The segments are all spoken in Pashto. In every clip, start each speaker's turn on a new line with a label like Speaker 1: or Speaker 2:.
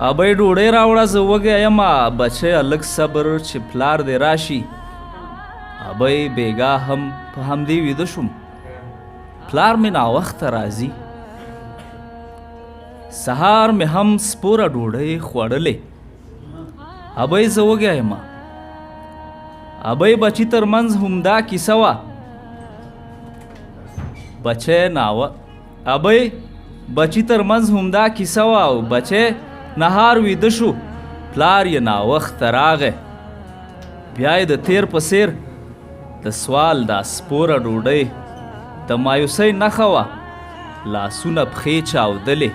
Speaker 1: ابۍ ډوډۍ راوړه، زه وږی یم. بچیه لږ صبر چې پلار دې راشي. ابۍ بیګا هم په همدې ویده شوم، پلار مې ناوخته راځي. سهار مې هم سپوره ډوډۍ خوړلې. ابۍ زه وږی یم. ابۍ بچي تر منځ همدا کیسه وه. بچی ناوه ابۍ بچي تر منځ همدا کیسه وه او بچی نهار ویده شو، پلار یې ناوخته راغی. بیا یې د تیر په څیر د سوال دا سپوره ډوډۍ د مایوسۍ نښه وه. لاسونه پښې چاودلې،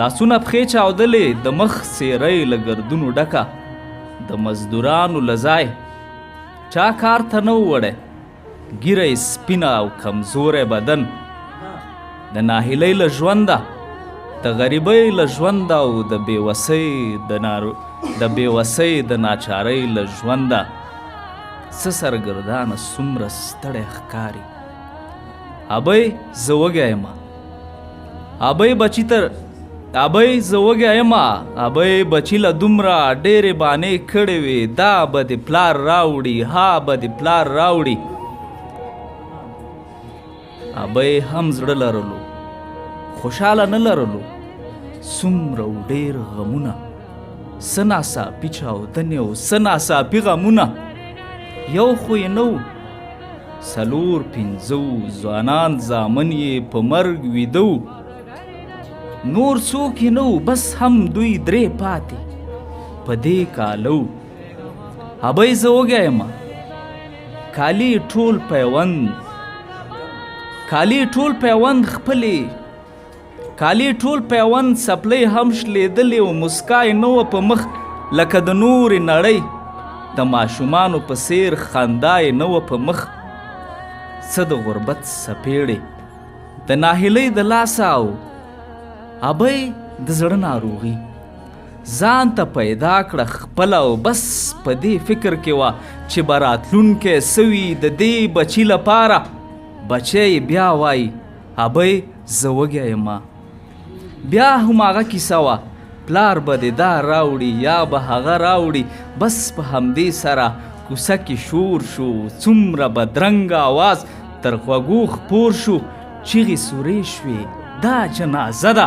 Speaker 1: لاسونه پښې چاودلې، د مخ څیره یې له ګردونو ډکه، د مزدورانو له ځای چا کار ته نه و وړی. ږیره یې سپینه او کمزوری بدن، د ناهیلۍ له ژونده، د غریبۍ له ژونده او د بېوسۍ د نارو د بېوسۍ د ناچارۍ له ژونده څه سرګردانه څومره ستړی ښکاري. ابۍ زه وږی یم. ابۍ بچی تر ابۍ زه وږی یم. ابۍ بچی له دومره ډېرې بانې کړې وې، دا به دې پلار راوړي، ها به دې پلار راوړي. ابۍ هم زړه لرلو، خوشحاله نه لرلو. څومره و ډېر غمونه، څه ناڅاپي چاودنې او څه ناڅاپي غمونه. یو خو یې نه و، څلور پنځه وو، ځوانان زامن یې په مرګ ویده وو. نور څوک یې نه وو، بس هم دوی درې پاتې په دې کاله وو. ابۍ زه وږی یم. کالي ټول پیوند، کالي ټول پیوند خپلې کالي ټول پیوند، څپلۍ هم شلېدلې او موسکا یې نه وه په مخ، لکه د نورې نړۍ د ماشومانو په څیر خندا یې نه وه په مخ. څه د غربت څپېړې د ناهیلۍ د لاسه او ابۍ د زړه ناروغي ځان ته پیدا کړه خپله، او بس په دې فکر کې وه چې به راتلونکی څه وي د دې بچي لپاره. بچی یې بیا وایي ابۍ زه وږی یم. بیا هماغه کیسه وه، پلار به دې دا راوړي یا به هغه راوړي. بس په همدې سره کوڅه کې شور شو، څومره بدرنګه اواز تر غوږو خپور شو، چیغې سورې شوې، دا جنازه ده،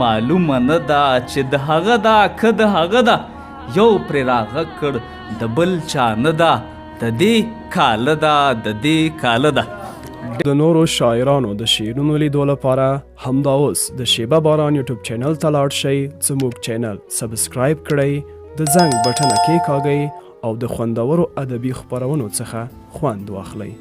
Speaker 1: معلومه نه ده چې د هغه ده که د هغه ده. یو پرې راغږ کړ د بل چا نه ده، د دې کاله ده، د دې کاله ده.
Speaker 2: د نورو شاعرانو د شعرونو لیدو لپاره همدا اوس د شیبه باران یوټیوب چینل ته لاړ شئ، زموږ چینل سبسکرایب کړئ، د زنګ بټنه کېکاږئ او د خوندورو ادبي خپرونو څخه خوند واخلئ.